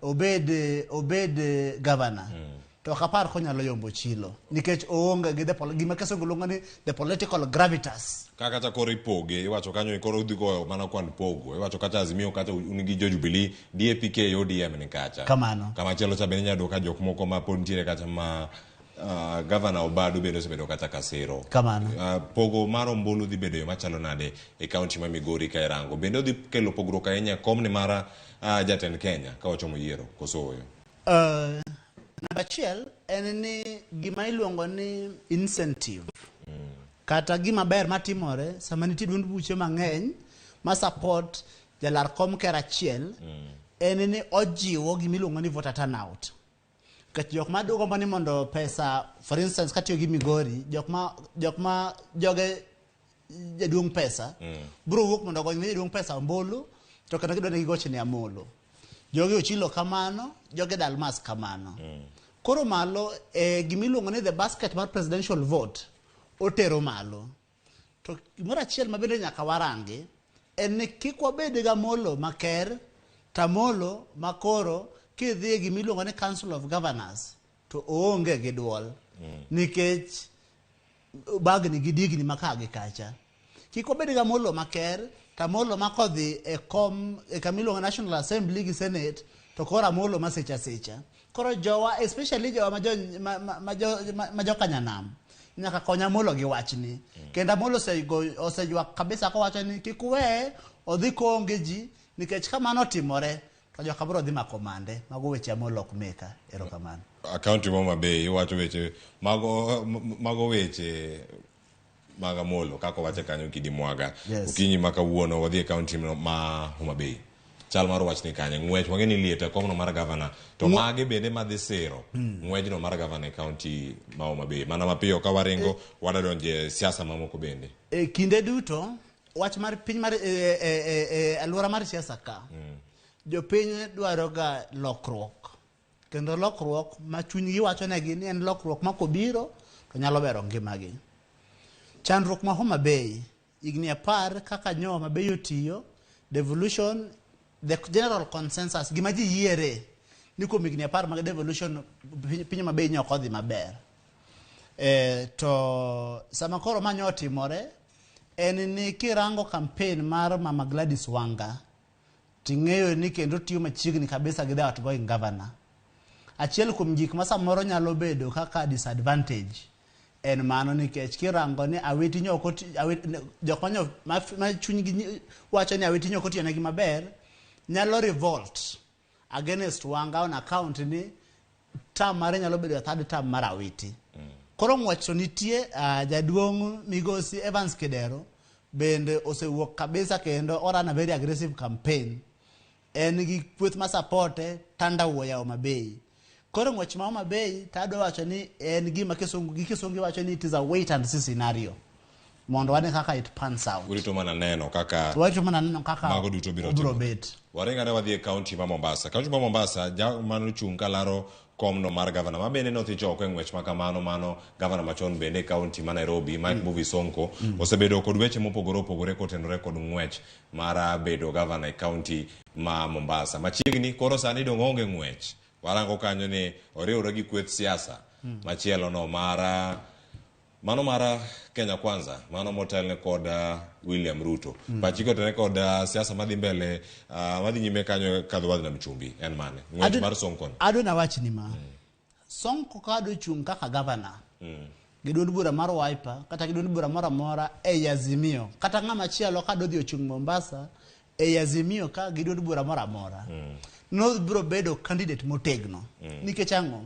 obed governor. To ok apar konyalo yombo Ochilo nikech oonge gi gima Kasongo luongo ni the political gravitas. Kaka ta koro ipoge iwacho kanyo koro udhi goyo mana kwan pogo iwacho kata Azimio kata un gi jo Jubilee DAPK ODM ni kacha. Kamano. Kama chielo cha bende inyalo yudo ka jok moko ma pod nitiere kacha ma Governor Obado bende osebedo kata kasero. Kamano. Pogo mar ombulu dhi bedo yo machalo nade e county ma Migori ka irango? Bende odhi kelo pogruok ahinya komni mar jatend Kenya ka wachomo yiero koso ooyo? Namba achiel en ni gima iluongo ni incentive. Kata gima ber matimore sama nitie duond buche mang'eny ma support jalar kom ker achiel en ni ojiwo gima iluongo ni voter turnout. Nikech jok ma gombo ni mondo pesa, for instance katiyo gi Migori, jok ma joge jaduong' pesa biro wuok mondo ogony ne jaduong' pesa ombulu to kendo gidwa ni gigoch ne Amolo. Jogi Ochilo kamano, joge Dalmas kamano. Koro malo gima iluongo ni the basket mar presidential vote otero malo. To gimoro achiel ma bende nyaka warangi en ni kik wabed gi Amolo maker to Amolo makoro kidhi e gima iluongo ni Council of Governors to oonge gi duol nikech bagni gi digni ma ka gi kacha. Kik wabed gi Amolo maker to Amolo ma kodhi e kom e kama iluongo National Assembly gi Senate To koro Amolo ma secha secha. Koro jowa, especially jowa ma jo, ma, ma, ma, jo, ma, ma joka nyanam, nyaka kony Amolo gi wachni. Kendo Amolo oseyuak kabisa kowacho ni kik uweye odhi koonge ji, nikech ka mano otimore, to joka biro dhi mako mande. Mago weche Amolo ok meka. Erokamano. Akaunti ma Homa Bay iwacho weche mago mago weche mag Amolo kaka owache kanyo Kidi Mwaga. Yes. Okinyi ma kawuono wadhi e kaunti ma Homa Bay. Chal mar wachni kanye? Ng'wech wang'e ni liet e komno mar gavana. To mage bende madhi siro ng'wejno mar gavana e kaunti ma Homa Bay. Mana mapiyo ka waringo wadadonje e siasa mamoko bende. E kinde duto, wach mar piny mar e alwora mar siasa ka, jopiny dwaro ga lokruok. Kendo lokruok ma chunygi wacho negi ni en lokruok ma kobiro to nyalo bero ngimagi. Chandruok ma Homa Bay, higni 10 kaka nyo Homa Bay otiyo, devolution, the general consensus, gima ji yiere ni kuom higni 10 mag devolution piny Homa Bay ne ok odhi maber. To sama koro ma nyo otimore, en ni kirango campaign mar Mama Gladys Wanga, ting'eyo ni kendo tiyo machiegni kabisa gi the outgoing governor. Achiel kuom gik ma samoro nyalo bedo kaka disadvantage en mano, nikech kirango ni Awiti nyo ok oti, Awiti, jok manyo, ma, ma chunygi wacho ni Awiti nyo ok otiyonegi maber, nyalo revolt against Wanga on account ni term mare nyalo bedo third term mar Awiti. Koro ng'wech to nitie, jaduong' migosi Evans Kidero bende osewuok kabisa kendo o run a very aggressive campaign. En gi kweth ma supporte tanda wuoya Homa Bay. Koro ng'wech ma Homa Bay to adwa wacho ni en gima kisungu gi kisungu wacho ni it is a wait and see scenario. Mondo wane kaka it pans out. Urito mana neno kaka Warito mana neno kaka mago duto biro obiro timore. bet. Waringo ne wadhi e kaunti ma Mombasa. Kaunti ma Mombasa, ja manochung' kalaro komno mar gavana ma bende nothicho oko e ng'wech ma kamano, mano gavana machon bende e kaunti ma Nairobi, Mike Mbuvi Sonko, osebedo kod weche mopogore opogore kotenore kod ng'wech mar bedo gavana e kaunti ma Mombasa. Machiegni koro sani dong' onge ng'wech. Warango kanyo ni oriwore gi kweth siasa machielo no mar mano mar Kenya Kwanza, mano motelne kod William Ruto. Pachi kotenore kod siasa madhi mbele, madhi nyime kanyo kadho wadhi nam chumbi en mane? Ng'wech mar Sonko ni. Adwa nawach ni ma. Sonko ka adwa chung' kaka gavana gi duond bura mar Wiper kata gi duond bura moro amora ei Azimio, kata ng'ama chielo ka dodhi ochung' Mombasa ei Azimio ka gi duond bura moro amora, no biro bedo candidate motegno. Nikech ang'o?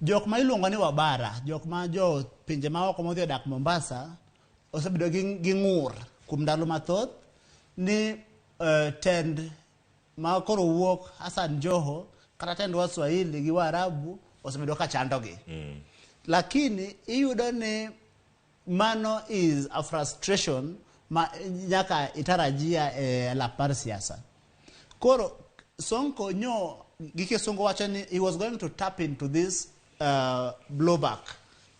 Jok ma iluongo ni Wabara, jok ma jo pinje ma oko modhi odak Mombasa, osebedo gi ng'ur kuom ndalo mathoth ni tend ma koro wuok Hassan Joho kata tend Waswahili gi Waarabu osebedo ka chandogi. Lakini iyudo ni mano is a frustration ma nyaka itarajia e lap mar siasa. Koro Sonko nyo gi kisungu wacho ni he was going to tap into this blowback,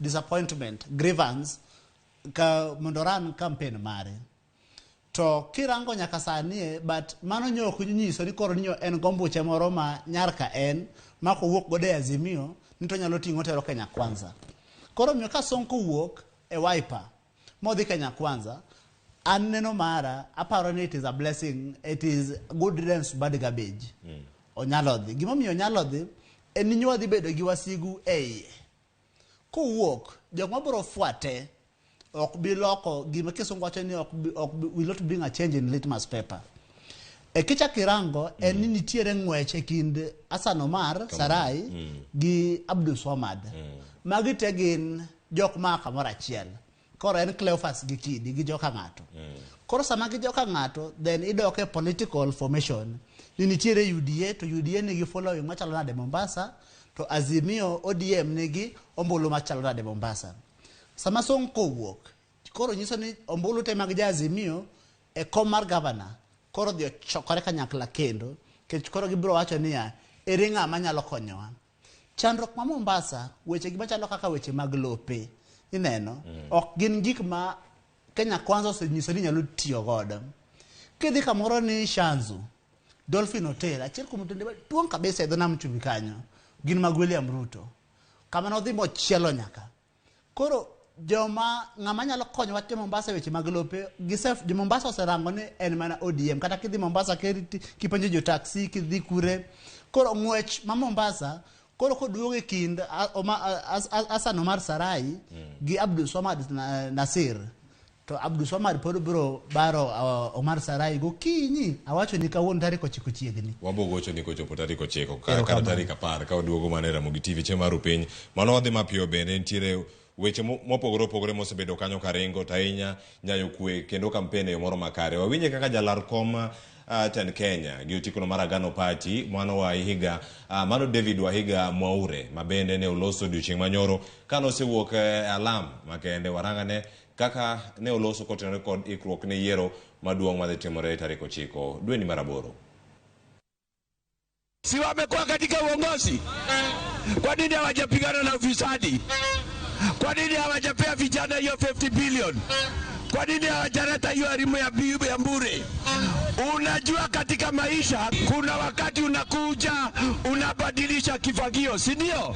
disappointment, grievance ka mondo run campaign mare. To kirango nyaka sani, but mano nyo ok nyiso ni koro nyo en gombuche moro ma nyar ka en ma kowuok godo e Azimio ni to nyalo ting'o tero Kenya Kwanza. Koro miyo ka Sonko wuok e Wiper modhi Kenya Kwanza, an neno mara aparo ni it is a blessing, it is good riddance to bad garbage. Onyalo dhi. Gimomiyo onyalo dhi en ni nyo wadhi bedo gi wasigu e iye. Kowuok, jok mabiro fuate ok bi loko gima kisungu wacho ni ok bi, will not bring a change in litmus paper. E kichak irango en ni nitiere ng'wech e kind Hassan Omar Sarai gi Abdul Swamad. Magi te gin jok ma kamoro achiel. Koro en Cleophas gi Kidi gi joka ng'ato. Koro sama gi joka ng'ato, then idok e political formation. Ni nitiere UDA, to UDA nigi following machalo nade Mombasa, to Azimio ODM nigi ombulu machalo nade Mombasa. Sama Sonko owuok, koro nyiso ni ombulu te mag ja Azimio e kom mar governor, koro dhi ochokore kanyakla kendo, nikech koro gibiro wacho niya, ere ng'ama nyalo konyowa. Chandruok ma Mombasa, weche gi machalo kaka weche mag lope, ineno, ok gin gik ma Kenya Kwanza osenyiso ni nyalo tiyo godo. Kidhi kamoro ni Shanzu, Dolphin Hotel, achiel kuom otende maduong' kabisa e dho nam chumbi kanyo, gin mag William Ruto. Kama nodhi mochielo nyaka. Koro Joma ng'ama nyalo konyo wach jo Mombasa e weche mag lope gise jo Mombasa oserango ni en mana ODM kata kidhi Mombasa keriti kipenjo jo taxi kidhi kure koro ng'wech ma Mombasa koro koduogo e kind Hassan Omar Sarai gi Abdul Swamad Nasir to Abdul Swamad pod biro baro Omar Sarai gokinyi awacho ni kawuono tarik 9 chiegni. Wabo gocho ni kochopo tarik 9 kata tarik 10 ka waduogo mana e Ramogi TV chieng' mar piny. Mano wadhi mapiyo bende nitiere weche mopogore opogore mosebedo kanyo karingo to ahinya nyayo kwe kendo kampen e yo moro makare. Wawinje kaka jalar kom tend Kenya gi otikono mar Agano Party mano Wahiga mano David Wahiga Mwaure ma bende ne oloso odiochieng' manyoro kane osewuok e alam makende warangane kaka ne oloso kotenore kod ikruok ne yiero maduong' madhi timore tarik 9 dweni mar 8. Si wamekuwa katika uongozi? Kwa nini hawajapigana na ufisadi? Kwa nini hawajapea vijana hiyo 50 billion? Kwa nini hawajaleta hiyo elimu ya bure? Unajua katika maisha kuna wakati unakuja unabadilisha kifagio, si ndio?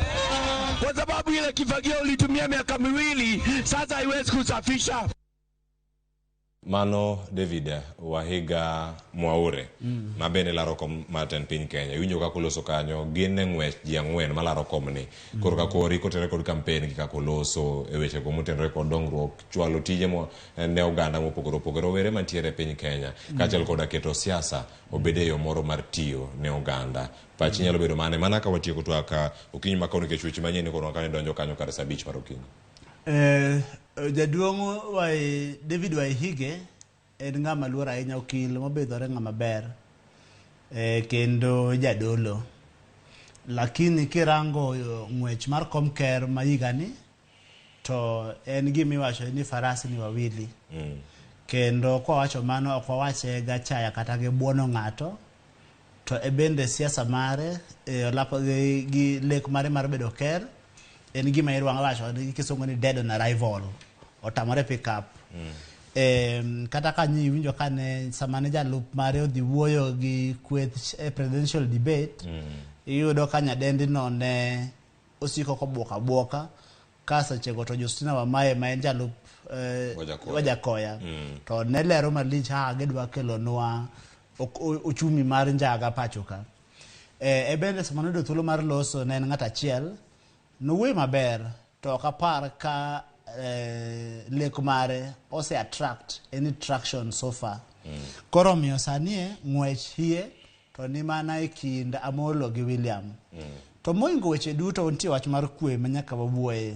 Kwa sababu ile kifagio ulitumia miaka miwili, sasa haiwezi kusafisha. Mano David Wahiga Mwaure ma bende laro kom mar tend piny Kenya. Iwinjo kaka oloso kanyo gin e ng'wech ji 4 malaro komni. Koro kaka oriko tere kod kampen gi kaka oloso e weche go motenore kod dongruok, chwalo tije ne oganda mopogore opogore, rowere mantiere e piny Kenya, kaachiel koda keto siasa obed e yo moro mar tiyo ne oganda. Pachi nyalo bedo mane mana ka watieko twak okinyi ma kawuono nikech weche manyien koro kane donjo kanyo kar saa 5 mar okinyi. Jaduong' David Waihige en ng'ama luor ahinya, okil mobidhore, ng'ama ber kendo jadolo. Lakini kirango ng'wech mar kom ker ma higani to en gimiwacho ni farasi ni wawili. Kendo kwawacho mano ok wawache gachaya kata gi buono ng'ato, to e bende siasa mare olapo gi lek mare mar bedo ker en gima irwang'o wacho gi kisungu ni dead on arrival, otamore pick up. Kata ka iwinjo kane sama ne jalup mare odhi wuoyo gi kweth e presidential debate, iyudo ka nyadendi no ne osiko kobuok abuoka ka sechego to Justina Wamae ma en jalup Wajakoya to ne lero malich ha gidwa kelonwa uchumi mar njaga pacho ka. E bende sama noyudo thuolo mar loso ne en ng'at achiel, nowuoyo maber to ok apar ka lek mare ose attract any traction so far. Koro omiyo sani ng'wech hie to ni mana e kind Amolo gi William. To moingo weche duto nitie wach mar kwe ma nyaka wawuoye.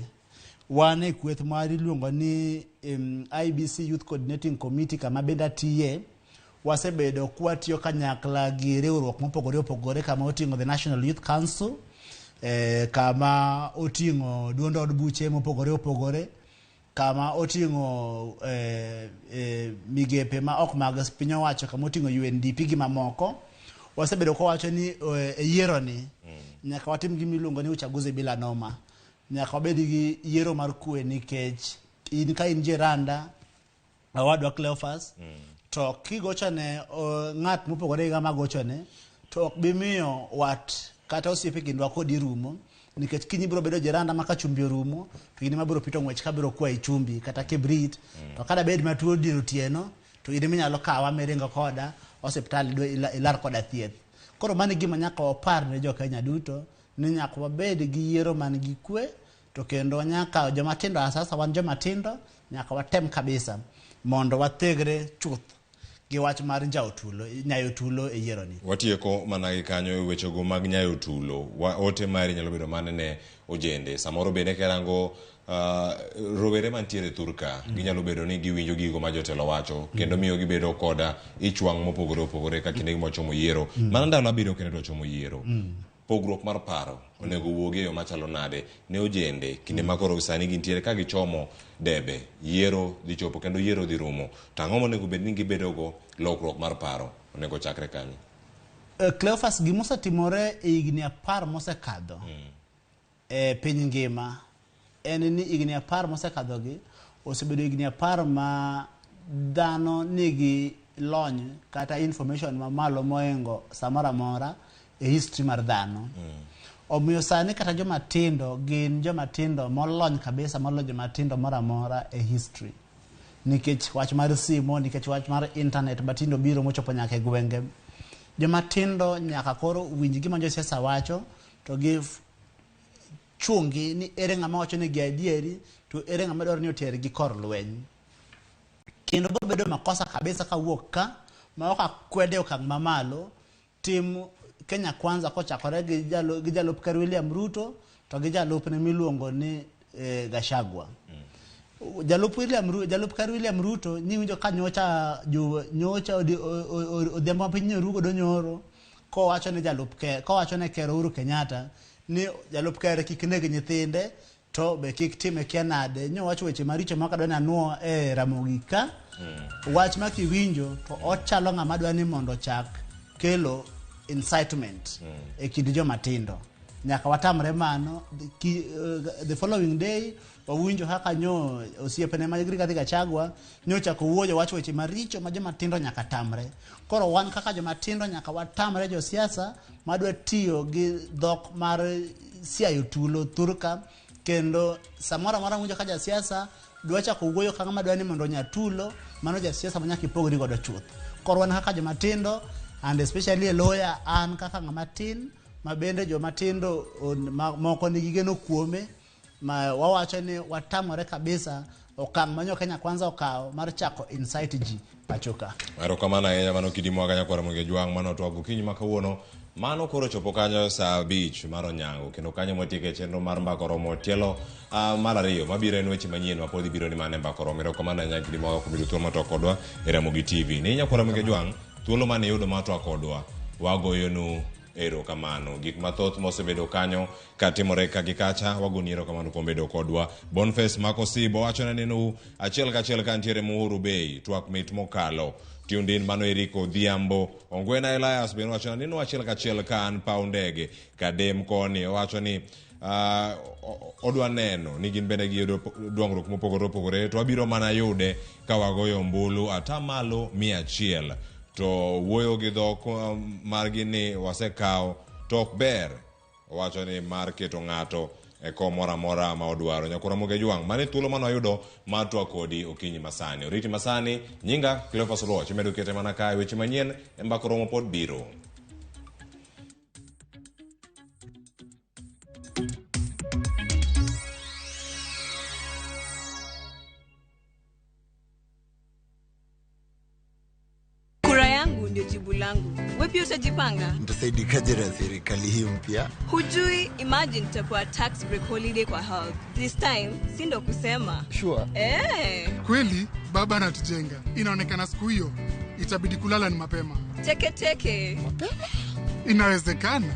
Wan e kweth mar iluongo ni IBC Youth Coordinating Committee kama bende atiye, wasebedo kwatiyo kanyakla gi riwruok mopogore opogore kama oting'o the National Youth Council, kama oting'o duond od buche mopogore opogore, kama oting'o migepe ma ok mag piny owacho, kama oting'o UNDP gi mamoko. Wasebedo kwawacho ni e yiero ni nyaka watim gima iluongo ni uchaguzi bila noma. Nyaka wabed gi yiero mar kwe nikech in ka in jiranda owadwa Cleophas, to kigochone ng'at mopogore gi ng'ama gochone to ok bi miyo wat kata osiepe kindwa kodi rumo, nikech kiny ibiro bedo jiranda ma ka chumbi orumo to in ema biro pito ng'wech ka biro kwayi chumbi kata kibrit, to kada bed matuo dier otieno to in ema inyalo kawa miringo koda osiptal ilar koda thieth. Koro mano e gima nyaka wapar ne jo Kenya duto ni nyaka wabed gi yiero man gi kwe, to kendo nyaka joma tindo, sasa wan joma tindo, nyaka watem kabisa mondo wathegre chuth gi wach mar njawo tulo, nyayo tulo e yiero ni. Watieko mana gi kanyo e wechego mag nyayo tulo. Ote mari nyalo bedo mane ne ojende. Samoro bende kirango rowere mantiere thurka, ginyalo bedo ni giwinjo gigo ma jotelo wacho, kendo miyo gibedo koda ich wang' mopogore opogore ka kindegi mochomo yiero. Mana ndalo 7 kendo dwa chomo yiero. Pogruok mar paro onego wuogi e yo machalo nade ne ojende kinde ma koro sani gintiere ka gichomo debe, yiero dhi chopo kendo yiero dhi rumo, to ang'o monego bed ni gibedogo lokruok mar paro onego chakre kanyo? Cleophas, gima osetimore e higni 10 mosekadho e piny ngima en ni higni 10 mosekadho gi osebedo higni 10 ma dhano nigi lony kata information mamalo mohingo samoro amora e history mar dhano. Omiyo sani kata joma tindo gin joma tindo molony kabisa moloyo joma tindo moro amora e history. Nikech wach mar simo, nikech wach mar internet matindo biro mochopo nyaka e gwenge. Joma tindo nyaka koro winj gima josiasa wacho to gi chungi ni ere ng'ama wacho negi adieri to ere ng'ama dwaro ni otergi kor lweny. Kendo biro bedo makosa kabisa kawuok ka ma ok akwede okang' mamalo tim Kenya Kwanza kochakore gi jalup ker William Ruto to gi jalupne miluongo ni Gachagua. Jalup ker William Ruto niwinjo ka nyocha odhiambo ma piny nyoru godo nyoro kowacho ne jalup ker, kowacho ne ker Uhuru Kenyatta ni jalup ker kik neg nyithinde to be kik time kia nade. Nyowacho weche maricho ma ok adwa ni anuo e Ramogi ka. Wach ma kiwinjo to ochalo ng'ama dwa ni mondo ochak kelo incitement e kind joma tindo. Nyaka watamre mano. The following day wawinjo kaka nyo osiepene ma Rigathi Gachagua nyochako wuoyo wacho weche maricho ma joma tindo nyaka tamre. Koro wan kaka joma tindo nyaka watamre josiasa madwa tiyo gi dhok mar siayo tulo thurka, kendo samoro amora winjo ka jasiasa dwa chako wuoyo kaka ng'ama dwa ni mondo onyatulo, mano jasiasa ma nyaka ipogri godo chuth. Koro wan kaka joma tindo, and especially a lawyer, an kaka ng'ama tin ma bende joma tindo moko nigi geno kuome, ma wawacho ni watamore kabisa okang' ma nyo Kenya Kwanza okawo mar chako incite ji pacho ka. Erokamano ahinya mano Kidi Mwaga nyakwar Ramogi Ojwang' mano twak okinyi ma kawuono. Mano koro chopo kanyo saa 5 mar onyango kendo kanyo mwatieke chenro mar Mbaka Oromo tielo mar ariyo mabiro en weche manyien ma pod ibiro ni mane Mbaka Oromo. Erokamano ahinya Kidi Mwaga kuom yudo thuolo mar twak kodwa e Ramogi TV. Ni nyakwar Ramogi Ojwang' thuolo mane iyudo mar twak kodwa wagoyonu erokamano. Gik mathoth mosebedo kanyo katimore ka gi kacha, wagoni erokamano kuom bedo kodwa. Boniface Mako Sibo wacho ni nenou achiel kachiel ka ntiere Muhuru Bay, twak mit mokalo. Tuned in mano Eriko Odhiambo. Ongwena Elias bende wacho ni neno achiel kachiel ka an paw ndege Kadem koni. Owacho ni odwa neno ni gin bende giyudo dongruok mopogore opogore, to wabiro mana yude ka wagoyo ombulu atamalo 100. To wuoyo gi dhok margi ni wasekawo to ok ber. Owacho ni mar keto ng'ato e kom moro amora ma odwaro. Nyakwar Ramogi Ojwang', mano e thuolo mane wayudo mar twak kodi okinyi masani. Oriti masani, nyinga Cleophas Oluoch, imedo kete mana kae weche manyien e Mbaka Oromo pod biro. Kura yangu ndio jibu langu. Wewe pia utajipanga? Nitasaidikaje na serikali hii mpya? Hujui, imagine tutapewa tax break holiday kwa help. This time, si ndo kusema. Sure. Kweli, baba anatujenga. Inaonekana siku hiyo itabidi kulala ni mapema. Teke teke. Mapema? Inawezekana.